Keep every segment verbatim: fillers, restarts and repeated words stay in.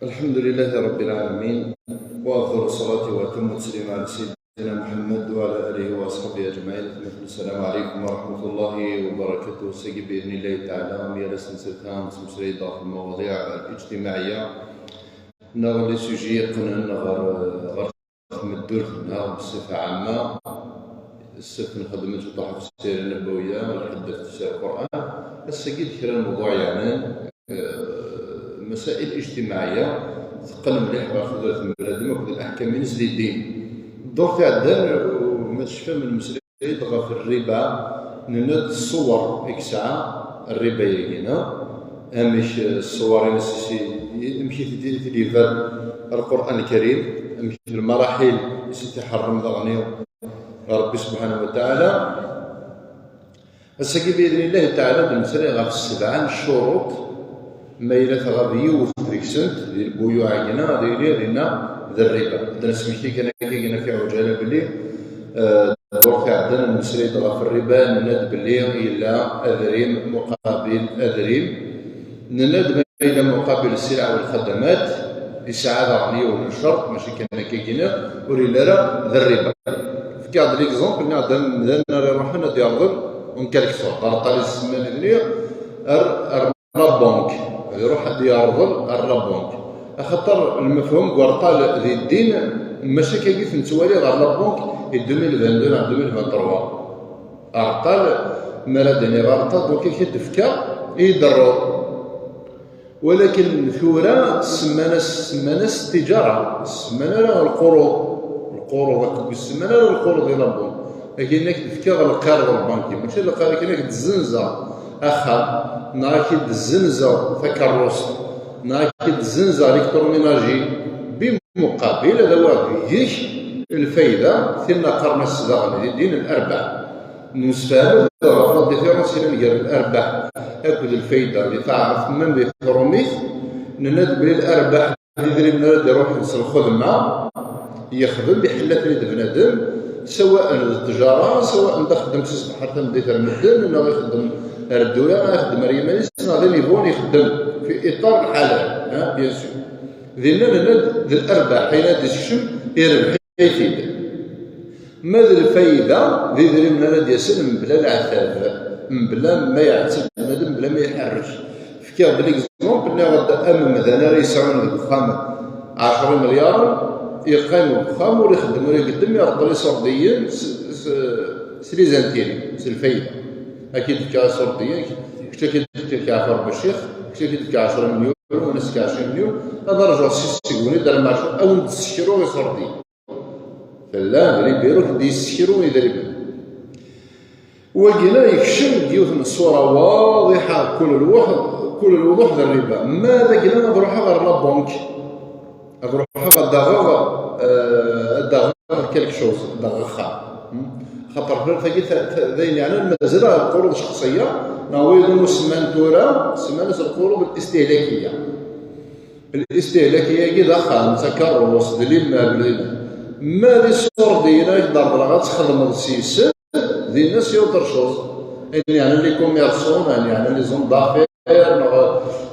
الحمد لله رب العالمين، وأفضل الصلاة وأتم التسليم على سيدنا محمد وعلى آله وأصحابه أجمعين. السلام عليكم ورحمة الله وبركاته. Sagi بإذن الله تعالى, mi ara s-nserta, nesmeslay-d ɣef lmawaḍiɛ الاجتماعية neɣ les sujets yeqqnen ɣer, ɣer tmeddurt-nneɣ بصفة عامة. السبت نخدم الفطاحة في السيرة النبوية، الحد في تفسير القرآن. Ass-agi d kra n lmewḍuɛ yeɛnan, eh, مسائل اجتماعية, teqqen mliḥ ɣer tudert n bnadem akked leḥkam-ines di ddin. Ddurt iɛeddan, eh, ma tecfam, nmeslay-d ɣef rriba, nenna-d ṣṣuwar i yesɛa rriba-yagi, neɣ amek, eh, ṣṣuwar-ines, i si-, amek i t-id-, i t-id-iban Lqur'an Lkarim, amek lmaraḥil i s-t-iḥerrem daɣen Ṛebbi subḥanahu wa taɛala. Ass-agi, بإذن الله تعالى, ad d-nemmeslay ɣef sebɛa n ccuruṭ, ma yella tɣab yiwet deg-sent, di lbuyuɛ-agi, ad yili dinna d rriba. Ad d-nesmekti kan akka, kan akka, ɛuǧala belli, eh, ddurt iɛeddan, nmeslay-d ɣef rriba, nenna-d belli yella adrim muqabil adrim. Nenna-d ma yella muqabil السلع والخدمات, yesɛa daɣen yiwen n ccerṭ, mačči kan akka-agi, ur yelli ara d rriba. Fkiɣ-d l'exemple, nniɣ-d amdan ara iruḥen ad yerḍel, en quelque sorte, ar ṭṭal isemman-nni, ar, ar la banque. Ad iruḥ ad yerḍel ar la banque. Axaṭer lmefhum n ureṭṭal di ddin, mačči akka i t-nettwali ɣer la banque i deux mille vingt-deux neɣ deux mille vingt-trois. Areṭṭal, mi ara d-iniɣ areṭṭal, donc i k-id-fkeɣ, i yi-d-terruḍ. Walakin tura semman-as, semman-as ttiǧara, semman ara lquruḍ. Lquruḍ, akked semman ara lquruḍ i la banque. Akken ak-d-fkeɣ lqirḍ lbanki, mačči lqirḍ, akken ak-d-zzenzeɣ axxam, neɣ ak-d-zzenzeɣ takeṛṛust, neɣ ak-d-zzenzeɣ l'électroménager, bi muqabil ad awiɣ deg-k lfayda, tin qqaren-as daɣen di ddin larbaḥ. Nemsefham ɣef la différence yellan gar larbaḥ akked lfayda di taɛrabt, même di trumit, nenna-d belli larbaḥ d idrimen ara d-iruḥen s lxedma, yexdem, iḥella-ten-id bnadem, sawaء d ttjara, sawaء d axeddam si ṣṣbeḥ ar tameddit ar medden, neɣ ixeddem ar ddula, neɣ ixeddem ar yiman-is, neɣ d amigun ixeddem fi iṭar lḥalal, ha, bien sûr. Dinna nenna-d d larbaḥ, ayen ad d-isekcem irbeḥ-it-id. Ma d lfayda, d idrimen ara d-yasen mebla leɛtab, mebla ma iɛetteb bnadem, mebla ma iḥerrek. Fkiɣ-d l'exemple, nniɣ-d amemdan ara yesɛun deg uxxam ɛecra imelyaren, yeqqim deg uxxam ur ixeddem ur igeddem, ireṭṭel iṣurdiyen s, s, s les intérêts, s lfayda. Ad k-id-fkeɣ iṣurdiyen, kečč ad k-id-fkeɣ, yeɛfu Rebbi ccix, kečč ad k-id-fkeɣ ɛecra melyun, win ad s-fkeɣ ɛecrin melyun, ad rǧuɣ seg seg-wen i d-rmac, ad wen-d-ssekruɣ iṣurdiyen. Tella d libiru i d-yessekru idrimen. Wagina yekcem deg yiwet n ṣṣura waḍiḥa, kul lwuḥ-, kul lwuḍuḥ d rriba. Ma d agina ad ruḥeɣ ɣer la banque, ad ruḥeɣ ad d-aɣeɣ, eh, ad d-aɣeɣ quelque chose, ad d-aɣeɣ axxam. Hmm? Xaṭer tagi ta-, ta-, d ayen yeɛnan mazal lquruḍ cexṣiya, neɣ wayeḍ umi semman tura, semman-as lquruḍ listihlakiyya. Listihlakiyya-agi d axxam, d takeṛṛust, d limmad, d, ma d iṣurdiyen ara k-d-reḍleɣ ad txedmeḍ s-yisen, dinna c'est autre chose. Ayen yeɛnan les commerçants, ayen yeɛnan les hommes d'affaires, neɣ,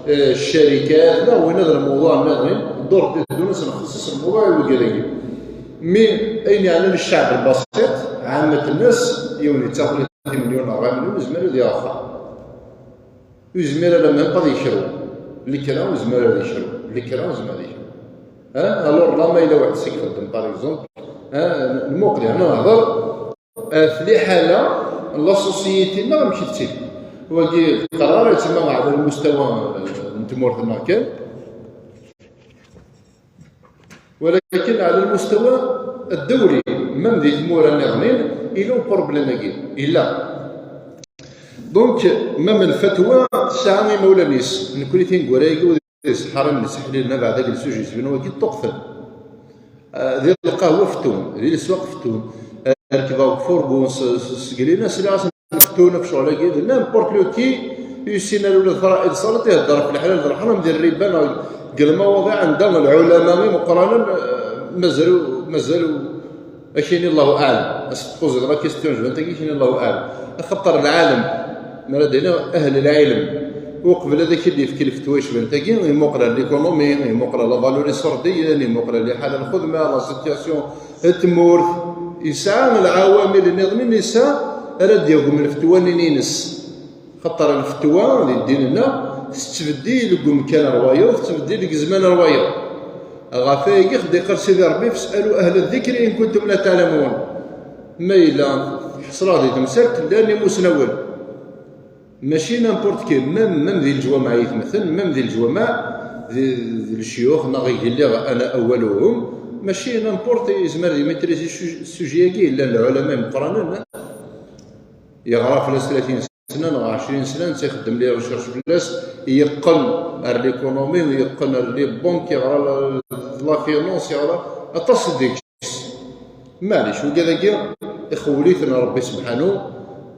eh, ccarikat, neɣ win d lmewḍuɛ nniḍen, ddurt i teddun ad s-nxesses lmewḍuɛ i wigad-agi. Mi ayen yeɛnan ccɛeb lbasit, ɛammat nnas, yiwen yettaxer tlatin melyun neɣ ṛebɛa melyun, yezmer ad yaɣ axxam. Ur yezmir ara même pas ad yekru. Lekra ur yezmir ara ad yekru. Lekra ur yezmir ad yekru. Ha? Alors là, ma yella waḥed s ixeddem, par exemple, ha? Lmuqli, nehder ɣef liḥala n la société-nneɣ amek i tettili. Wagi, qrara yettma ɛla lmustawa n tmurt-nneɣ kan. Walakin ɛla lmustawa ddewli, même di tmura nniḍen, yella uproblem-agi. Yella. Donc, même lfatwa tesɛa imawlan-is. Nekkni tineggura-agi ur d-iseḥḥar ad nseḥlil abeɛda deg le sujet, sbin wagi ṭṭuqten. Ah, di lqahwa fettun, di leswaq fettun. Ah, rekbeɣ deg furgu, s-, s-, sseglin-as, sliɣ-asen fettun ɣef ccɣel-agi, d n'importe lequel, ur yessin ara ula d faraid ṣṣalat, ihedder ɣef leḥlal d lḥram, di rriba neɣ deg lmawaḍiɛ anda lɛulama imeqqranen, ah, mazal, mazal Ad k-yini Allahu aɛlam. Ad s-tpoziḍ la question jbant-agi, ad k-yini Allahu aɛlam. Axaṭer lɛalem, mi ara d-iniɣ ahl lɛilm, uqbel ad ak-id-yefk lfetwa yecban tagi, imuqel ar l'économie, imuqel ar la valeur iṣurdiyen, imuqel ar liḥala n lxedma, la situation n tmurt, yesɛa lɛawamil nniḍen i yesɛa ara d-yagem lfetwa-nni-ines. Xaṭer lfetwa di ddin-nneɣ tettbeddil deg umkan ar wayeḍ, tettbeddil deg zzman ar wayeḍ. Ɣef wayagi i ɣ-d-iqqar Sidi Ṛebbi: "Fas'alu ahla ddikri in kuntum la ta'lamun." Ma yella ḥeṣleɣ di temsalt, llan imusnawen. Mačči n'importe qui, même, même di leǧwameɛ yetmeten, même di leǧwameɛ, di, di lecyux, neɣ igelli ana awaluhum, mačči n'importe yezmer ad ymaîtriser su-, sujet-agi, llan lɛulama imeqqranen, yeɣra fell-as tlatin sna neɣ ɛecrin sna, netta ixeddem les recherches fell-as, yeqqen ar l'économie, yeqqen ar les banques, yeɣra la, la finance, yeɣra aṭas deg-s. Maɛlic, wigad-agi ixewwel-iten Ṛebbi sebḥanu,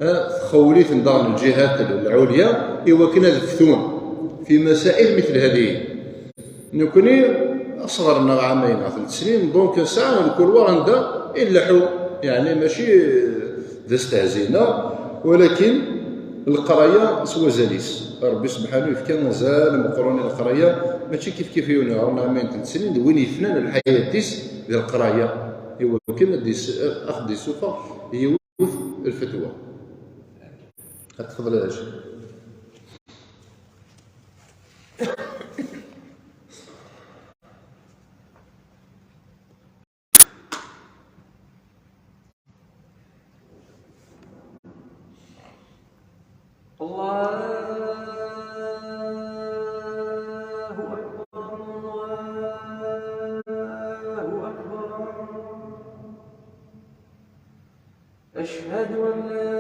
eh, txewwel-iten daɣen lǧihat lɛulya i wakken ad ftun fi masail mitl hadihi. Nekni asɣar-nneɣ ɛamayen ɣef tlemt snin, donc nesɛa lkulwar anda i nleḥḥu, yeɛni mačči d astehzi-nneɣ, walakin leqraya s wazal-is. Ṛebbi sebḥanu yefka azal meqqren i leqraya, mačči kifkif yiwen yeɣran ɛamayen tlemt snin d win yefnan lḥayat-is di leqraya, i wakken ad d-is-, ad d-isuffeɣ yiwet lfetwa. Ad tfeḍleḍ. الله أكبر، الله أكبر. أشهد أن لا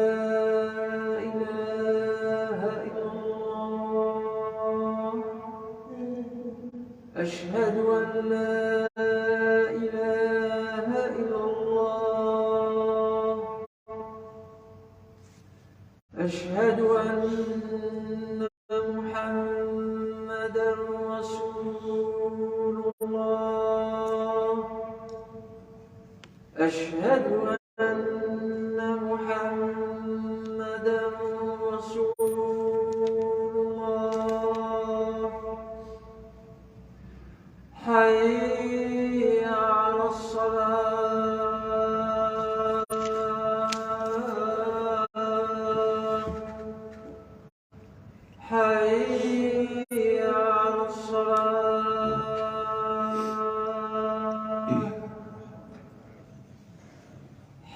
إله إلا الله. أشهد أن لا إله إلا الله. أشهد أن محمدا رسول الله. أشهد أن محمدا رسول الله. حي على الصلاة. حي على الصلاة.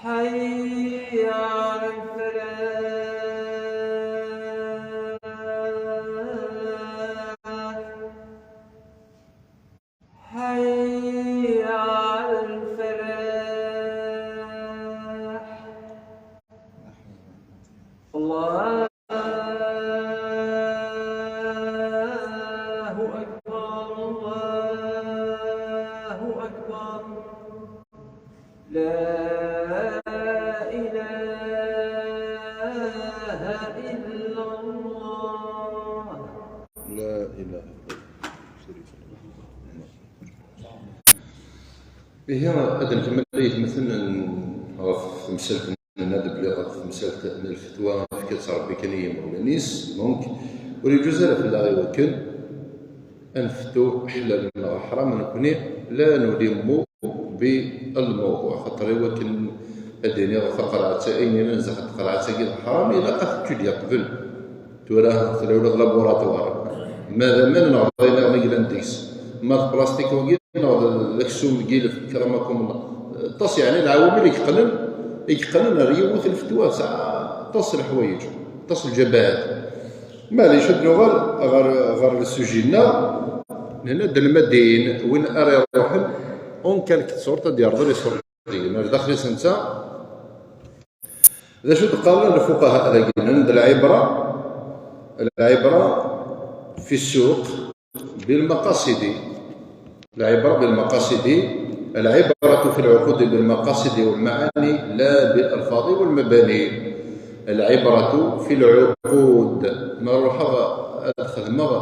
حي على الفلاح. حي على الفلاح. الله أكبر، الله أكبر. لا إله إلا الله. لا إله إلا الله. Ihi, ad nkemmel aytmaten n-, ɣef temsalt-nni, ad d-bliɣ ɣef temsalt n lfetwa, nefka-tt Ṛebbi kan i yimawlan-is, donc, ur yeǧuz ara fell-aɣ i wakken ad neftu ḥlal neɣ ḥram, nekni la nulimu bi lmawḍuɛ, xaṭer i wakken ad d-iniɣ taqerɛet, ayen yellan zdaxel n tqerɛet-agi d ḥram, ilaq ad t-tudiɣ qbel. Tura tella ula d laboratoire. Ma d aman neɣ d ayen nniḍen i yellan deg-s. Ma d plastik wagi neɣ d, d aksum deg yilef, kramakum neɣ. Aṭas, yeɛni, lɛawamil i yeqqnen, i yeqqnen ar yiwet lfetwa, tesɛa aṭas n leḥwayeǧ, aṭas n lǧabahat. Maɛlic, ad nuɣal ɣer, ɣer lsuji-nneɣ. Nenna-d lmadiyin, win ara iruḥen, en quelque sorte, ad yerḍel iṣurdiyen ar daxel-is netta. D acu d-qqaren lfuqaha dagi? Nnan-d lɛibra, lɛibra fi ssuq bilmaqasidi. Lɛibra bilmaqasidi, lɛibratu fi lɛuqudi bilmaqasidi walmaɛani la bil alfaḍi walmabani. Lɛibratu fi lɛuqud. Ma ruḥeɣ ad xedmeɣ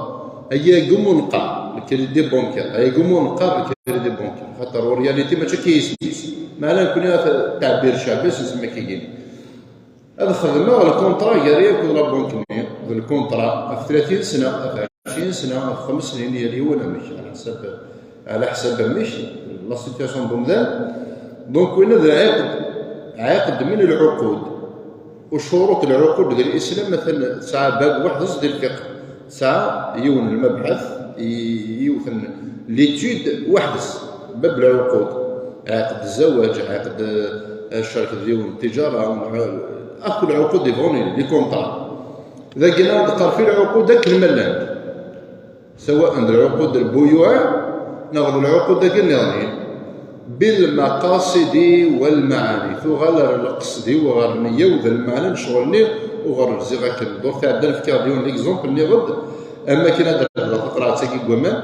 aya deg umunqer, le crédit bancaire, aya deg umunqer, le crédit bancaire. Xaṭer en réalité mačči akka isem-is. Meɛna nekni ɣef ttɛebbiṛ cceɛbi s nsemmi akka-agi. Ad xedmeɣ lkuntra gar-i akked la banque-nni, d lkuntra ɣef tlatin sna, ɣef ɛecrin sna, ɣef xems snin, yal yiwen amek, ɛla ḥsab, ɛla ḥsab amek la situation n umdan. Donc, winna d lɛiqd, ɛiqd min lɛuqud. U ccuruṭ n lɛuqud di Lislam, atan tesɛa bab weḥd-s di lfiqh, tesɛa yiwen n lmabḥath, i-, yiwet n l'étude weḥd-s, bab lɛuqud, ɛiqd zzawaj, ɛiqd, eh, ccerk d yiwen n ttiǧara, akk lɛuqud iḍunin, les contrats. Dagi ad nqer fi lɛuqud akken ma llant. سواء d lɛuqud n lbuyuɛ neɣ d lɛuqud-agi nniḍen, بالمقاصد والمعاني, tuɣal ɣer lqesd-iw, ɣer nneyya-w d lmeɛna n ccɣel-nni, uɣer rziɣ akken. Ddurt iɛeddan fkiɣ-d yiwen l'exemple, nniɣ-d am akken ad d-rreɣ taqerɛet-agi n waman,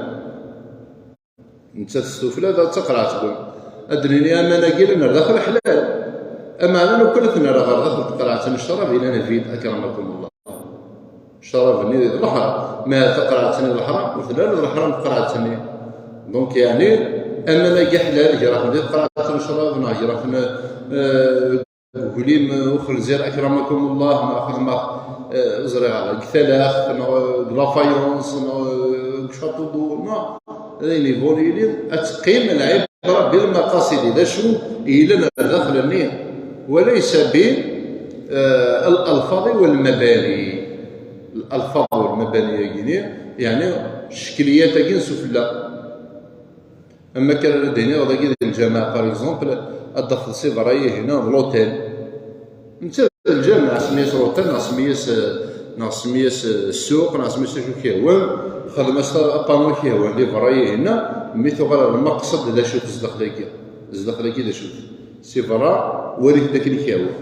nettat s tufla, ta d taqerɛet n waman. Ad d-nini aman-agi llan ar daxel ḥlal, ameɛna lukan ad ten-rreɣ ɣer daxel taqerɛet n ccrab, ilan vide, akramakum Allah. Ccrab-nni d leḥram, ma taqerɛet-nni d leḥram, ur telli ara d leḥram taqerɛet-nni. Donc, yeɛni, aman-agi ḥlal, greɣ-ten di taqerɛet n ccrab, neɣ greɣ-ten, eh, deg uglim, eh, uxelzir, akramakum Allah, neɣ xedmeɣ, eh, ẓriɣ ara, deg talaxt, neɣ, eh, deg la faïence, neɣ, eh, deg château d'eau, neɣ d ayen yebɣun yili, ad teqqim lɛibra بالمقاصد, d acu yellan ar daxel-nni, وليس ب, eh, الألفاظ والمباني. الألفاظ والمباني-agi-nni, yeɛni ccekliyat-agi n sufella. Am akken ara d-iniɣ dagi di lǧameɛ, par exemple, ad d-tafeḍ si berra-yi hina d l'hôtel. Netta d lǧameɛ, semmi-as l'hôtel, neɣ semmi-as, neɣ semmi-as, eh, ssuq, neɣ semmi-as acu k-yehwan, xdem-as apanu k-yehwan di berra-yi hina, mi tuɣal ɣer lmeqsed d acu-t zdaxel-agi, zdaxel-agi d acu-t. Si berra, wali-t d akken k-yehwa.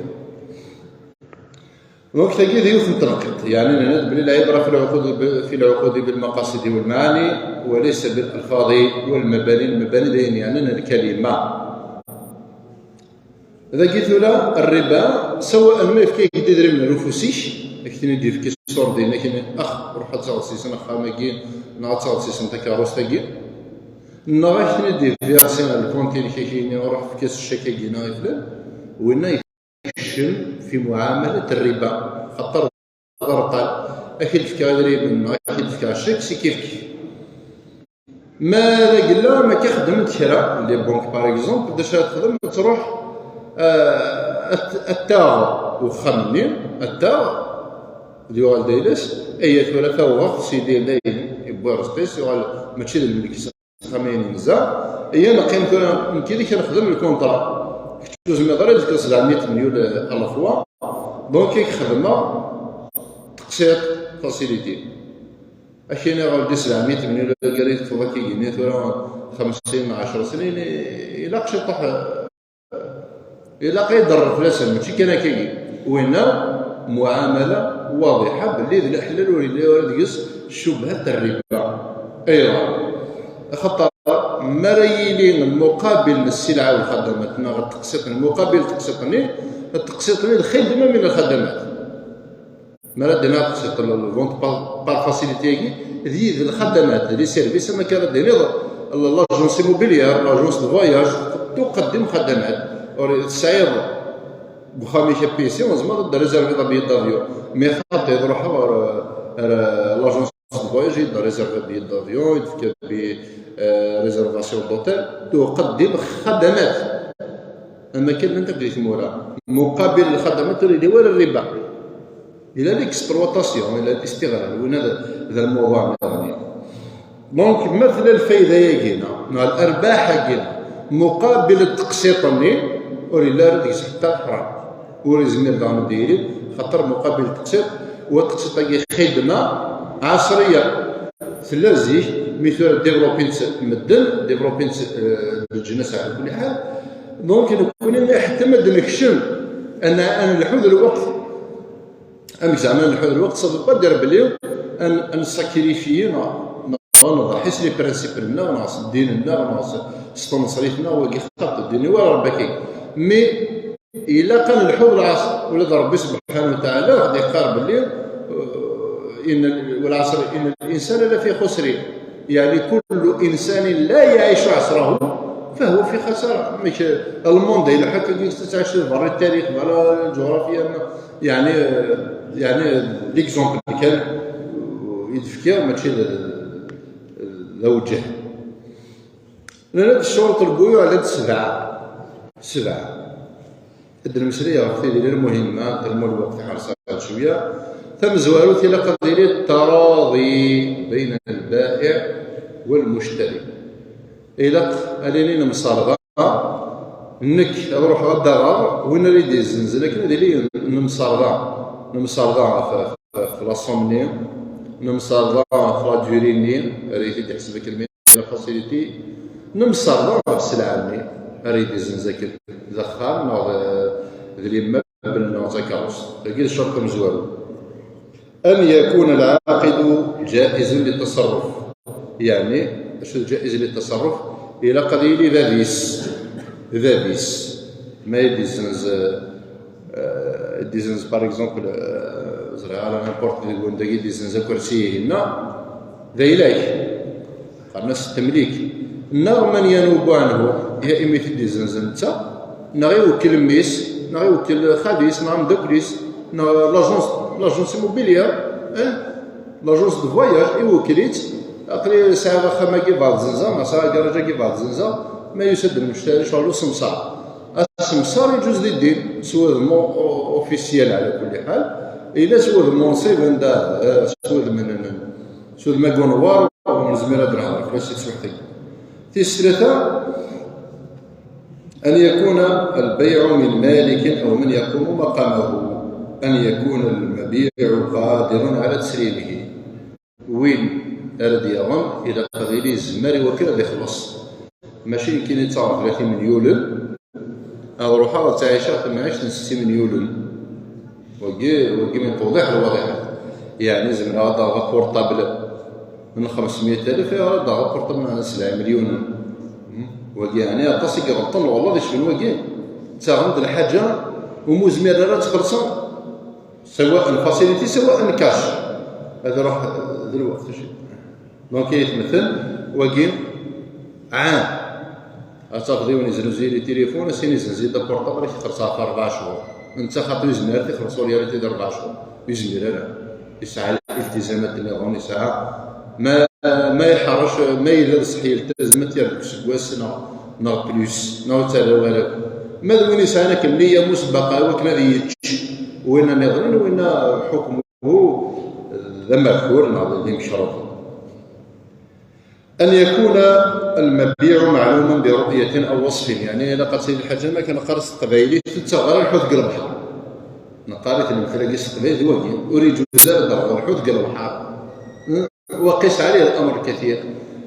Donc, tagi d yiwet n tenqiḍt, yeɛni, nenna-d belli lɛibra fi lɛuqud, fi lɛuqud بالمقاصد والمعاني وليس بالألفاظ والمباني. Lmabani d ayen yeɛnan lkalima. Dagi tura, rriba, sawa ma yefka-ak-d idrimen ar ufus-ik, ad k-ten-id-yefk s ordinaire, akken, ax, ruḥ ad taɣeḍ seg-sen axxam-agi, neɣ ad taɣeḍ seg-sen takeṛṛust-agi, neɣ ad k-ten-id-yefk ar lkunt-inek, ad k-yini, ruḥ efk-as ccak-agi, neɣ i flan, winna yekcem fi muɛamalat rriba, xaṭer d arqal, ad k-id-fkeɣ idrimen, neɣ ad k-id-fkeɣ ccak, si kif kif. Ma d agella, ma k-ixeddem-d kra, les banques, par exemple, d acu ara texdem? Ad truḥ, eh, ad t-, ad taɣ uxxam-nni, ad taɣ, ad yuɣal d ayla-s, aya tura taweɣ-aɣ, sidi dayen, yewwi rrezq-is, yuɣal mačči d lmelk-is, axxam-ayen yenza, aya neqqim tura, nekk yid-k ad nexdem lkuntra. Kečč ur zmireḍ ara ad tefkeḍ sebɛemya melyun à la fois, donc ad k-xedmeɣ teqsiṭ, facilité. Ad k-iniɣ ɣer di sebɛemya melyun, agar i teṭṭfeḍ akka igenni tura xemsin, ɛecra snin, i-, ilaq ciṭuḥ, ilaq ad iḍerr fell-asen, mačči kan akkagi. Winna muɛamala waḍiḥa belli d leḥlal, ur yelli ara deg-s ccubhat n rriba. Ayɣer? Axaṭer mi ara yili lmuqabil n ssilɛa u lxadamat, neɣ teqsiṭ, lmuqabil n teqsiṭ-nni, teqsiṭ-nni d lxidma min lxadamat. Mi ara d-iniɣ teqsiṭ, la vente par, par facilité-agi, d yid lxadamat, d les services, am akka ara d-iniḍ, l'agence immobilière, l'agence de voyage, tuqeddim xadamat. Ur tesɛiḍ deg uxxam-ik a P C, tzemreḍ ad d-réserviḍ billet d'avion. Mais xaṭi, ad ruḥeɣ ɣer, ɣer l'agence de voyage, ad d-réserviḍ billet d'avion, ad d-tefkeḍ bi, eh, réservation d'hôtel, tuqeddim xadamat. Am akken llant akk di tmura. Muqabil lxadamat ur yelli wara rriba. Yella l'exploitation, yella listiɣlal, winna d, d lmuḍan nniḍen. Donc, ma tella lfayda-yagi-na, neɣ larbaḥ-agi-na, muqabil n teqsiṭ-nni, ur yelli ara deg-s ḥetta leḥram. Ur yezmir daɣen ad d-yili, xaṭer muqabil n teqsiṭ, wa teqsiṭ-agi xidma ɛaṣriya. Tella zik, mi tura développin-tt medden, développin-tt, euh, leǧnas ɛla kulli ḥal. Donc, nekkni iḥettem ad d-nekcem, ad n-, ad nelḥu d lweqt. Amek zeɛma ad nelḥu d lweqt? Ça veut pas dire belli ad n-, ad nessakrifiyi neɣ, neɣ ad nḍeḥḥi s les principes-nneɣ, neɣ s ddin-nneɣ, neɣ s, s tneṣrit-nneɣ, wagi xaṭi, ddin-iw ara Rebbi akka. Mais ilaq ad nelḥu d lɛaṣr. Ula d Rebbi subḥanahu wa taɛala ɣ-d-iqqar belli, euh, إن، والعصر إن الإنسان لفي خسر. يعني كل إنسان لا يعيش عصره هو في خسارة. مش الموند اللي حكى ديك تتعش برا التاريخ، برا الجغرافيا، يعني، يعني ليكزومبل كان يدفكر ماشي ذا وجه. لأن هاد الشروط البيوع على سبعة، سبعة. هاد المسألة غير في المهمة، المهم الوقت حرصات شوية. تم زوارو إلى قضية التراضي بين البائع والمشتري. إلى أليني نمصرضة، نك أروح غدا غار، وين ريدي الزنزلة، كنا ديلي نمصرضة، نمصرضة في، في، في لاسومني، نمصرضة في لادوريني، ريتي تحسبك المية فاسيليتي، نمصرضة في السلعة ني، ريدي الزنزلة كده، ذا خام، نوض ذا الإمام، بالنوض كاروس. تقول الشرط مزوال. أن يكون العاقد جائز للتصرف. يعني، شو جائز للتصرف؟ إلى قليل ذا بيس، ذا بيس. ما يدي الزنز، آه، يدي الزنز، باغ اكزومبل، آه، زرع على نيمبورت دي وين داكي يدي الزنز كرسي هنا. ذا إليك. قالنا التمليك. نغ من ينوب عنه، يا إمي تدي الزنز نتا، نغ يوكل ميس، نغ يوكل خاليس، نغ مدوكليس، نغ لاجونس، لاجونس إيموبيليير، إيه؟ لاجونس دو فواياج، يوكليت، أقلي ساعة خما كي بعض زنزا، ما ساعة كراجا كي بعض زنزا، ما يسد المشتري شغل سمسار. السمسار يجوز للدين، سوى مو-، أو-، أوفيسيال على كل حال، إلا سوى منصب عند، آه، سوى من، سوى ما يكون وار، ونزمير هاد الهضرة، فلاش تسوحتي. تيس ثلاثة، أن يكون البيع من مالك أو من يقوم مقامه، أن يكون المبيع قادرا على تسليمه. وين أرد يغن إذا قضي لي الزمار وكذا يخلص. ماشي يمكن يتصرف ثلاثين مليون، أو روحها تعيشها في معيشة ستين مليون. وقي، وقي من توضيح الواضح. يعني زمنا هذا بورطابل من خمسمية ألف، يا هذا بورطابل معنا سبعة مليون. وقي يعني تصير غلطان والله ذي شنو وقي. تاخذ الحاجة ومزمير لا تخلصها، سواء فاسيليتي سواء كاش. هذا راح دلوقتي شي. دونك يتمثل وقي عام. غتاخذي ونزلو زي لي تليفون، سيني زنزي دا بورطابل كي خلصها في أربع شهور. انت خاطر يزمير تخلصو لي ريتي أربع شهور. يزمير أنا. يسعى الالتزامات اللي غون يسعى. ما، ما يحرش، ما يلبس حيل التزمات يربك سكواس نغ، نغ بلوس، نغ تالا ولا. ما ذوين يسعى لك النية مسبقة وكنا ذي يتش. وين نظرين وين حكمه ذا مذكور نغ ذي مشروط. أن يكون المبيع معلوما برؤية أو وصف، يعني إلا قالت لي الحاجة ما كان قرص قبايلي تتغير الحوت قلب البحر. نقاري في المثل قيس قبايل دواجي، أريد زاد الحوت قلب البحر. وقيس عليه الأمر كثير.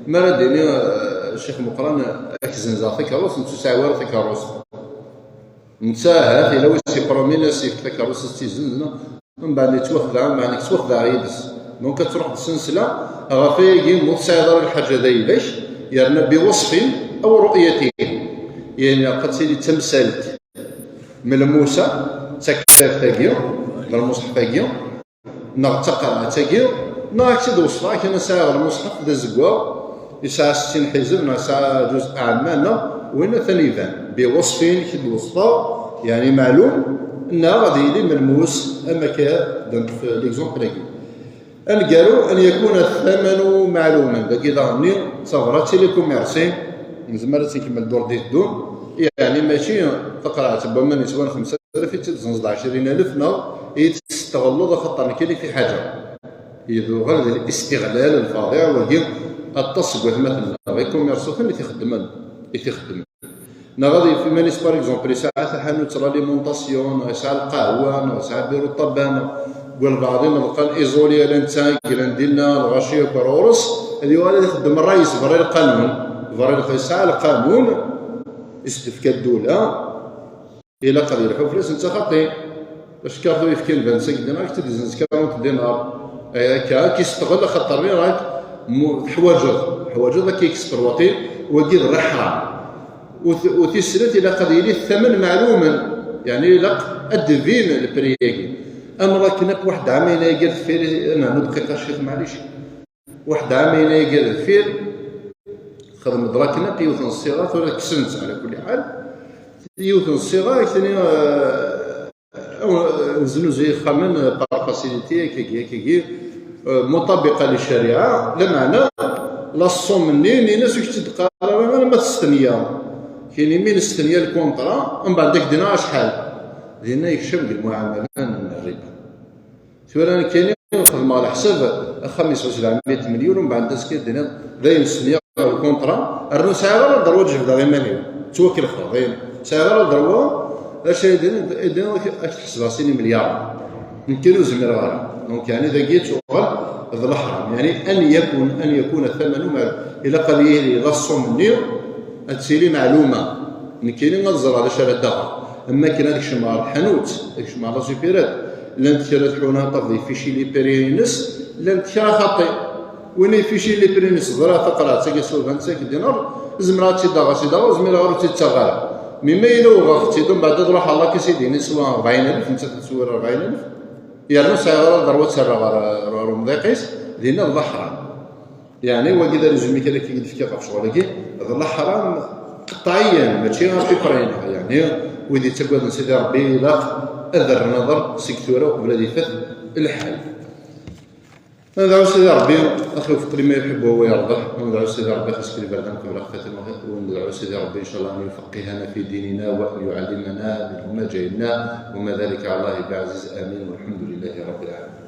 ما ردني، آه، الشيخ مقران أكزن زاخي كروس، نتو ساعة ورا كروس. نتا هذا لو سي برومينا سي في كروس تيزن، من بعد يتوخذ، من بعد يتوخذ عيدس. دونك كتروح بالسلسلة، غافي يموت سيدار الحاجة ذا يباش، يرنا بوصف أو رؤية. يعني قد سيدي تمثلت ملموسة، تكتب تاقيو، من المصحف تاقيو، نغ تقرا تاقيو، نغ أكتد وصفة، كان ساعة المصحف ذا زقوا، يسعى ستين حزب، نغ ساعة جزء أعمال، نغ وين ثاني يبان بوصفين كي الوصفة، يعني معلوم، نغ غادي يلي ملموس، أما كا دنت في ليكزومبل هاكي. الكارو أن يكون الثمن معلوما، داكي داغني صغرى تيليكوميرسي، نزمر تنكمل دور دي الدون، يعني ماشي تقرا تبا من يسوان خمسة آلاف يتزنزد عشرين ألف، نغ يتستغلو خاطر كاين في حاجة. يذوغل الاستغلال الفظيع وهي التصق مثلا غير كوميرسو فين يتخدم، يتخدم. نغادي في مانيس، باغ اكزومبل، يسعى تحانوت لاليمونطاسيون، يسعى القهوة، يسعى بيرو الطبانة. والبعض يلقى الايزولي على نتا كيلان دينا الغاشية كرورس، اللي هو اللي يخدم الرئيس برا القانون، برا يسعى القانون، استفكى الدولة. إلا قال يروحوا فلوس أنت خاطي. باش كافو يفكي البنسك دينار، كتب زنزكا ونت دينار. أي هكا كيستغل خاطر راني راك مو-، حواجر، حواجر راك يكسبلواطي، وقيد غير حرام. وث-، وثي السنة إلا قد يلي الثمن معلوما، يعني إلا أدفين البرياكي. أما راك ناك واحد عامين يقال في، أنا نبقي قا الشيخ معليش. واحد عامين يقال في، Xedmeḍ lakin akk yiwet n ṣṣiɣa, tura kksen-tt ɛla kulli ḥal. Yiwet n ṣṣiɣa, ak-tini, eh, aw-, neznuzu ixxamen, eh, par facilité, akkagi, akkagi, eh, muṭabiqa li ccariɛa, lameɛna la somme-nni, nnan-as ur k-tt-id-qqar ara ma testenya. Kini mi nestenya lkuntra, mbeɛd ad k-d-iniɣ acḥal. Dinna yekcem deg lmuɛamala n rriba. Tura nekkini xedmeɣ leḥsab, axxam yesɛa sebɛemya milyun, mbeɛd azekka d-iniɣ dayen stenyaɣ lkuntra, rnu sɛiɣ ara ddrew ad jebdeɣ iman-iw, ttwakelxeɣ, dayen sɛiɣ ara ddrew, acu ay d-iniɣ, ad k-ḥesbeɣ sin imelyaren. Nekkini ur zmireɣ ara. Donc, yeɛni, dagi yettuɣal d leḥram. Yeɛni, an yakun, an yakuna thamanu ma-, ilaq ad yili la somme-nni ad tili meɛluma. Nekkini ad ẓreɣ d acu ara d-aɣeɣ. Am wakken ad kecmeɣ ɣer lḥanut, ad kecmeɣ la supérette, llant kra tḥuna tafeḍ ifici les prix-ines, llant kra xaṭi. Win ifici les prix-ines ẓriɣ taqerɛet-agi soixante-cinq dinars, zemreɣ ad tt-id-aɣeɣ, ad tt-id-aɣeɣ, ur zmireɣ ara ur tt-id-ttaɣeɣ ara. Mi ma yella uɣeɣ-tt-id, mbeɛd ad ruḥeɣ la caisse-nni teswa rebɛin alef, nettat teswa rebɛin alef, yernu sɛiɣ ara ddrew ad tt-rreɣ ɣer, ɣer umḍiq-is, dinna d leḥram. Yeɛni, wagi d arezumi kan akka i d-fkiɣ ɣef ccɣel-agi, d leḥram qeṭɛiyan, mačči à peu près-ineɣ. Yeɛni, wid yettaggaden Sidi Ṛebbi, ilaq ad rren aḍar seg tura uqbel ad ifat lḥal. Ad nedɛu Sidi Ṛebbi, ad aɣ-iwefeq lima yuḥibbu wa yarḍa, ad nedɛu Sidi Ṛebbi, xas kra iberdan qbel ad ɣ-faten, ad nedɛu Sidi Ṛebbi, إن شاء الله، أن يفقهنا في ديننا وأن يعلمنا منه ما جهلنا، وما ذلك على الله بعزيز، آمين، والحمد لله رب العالمين.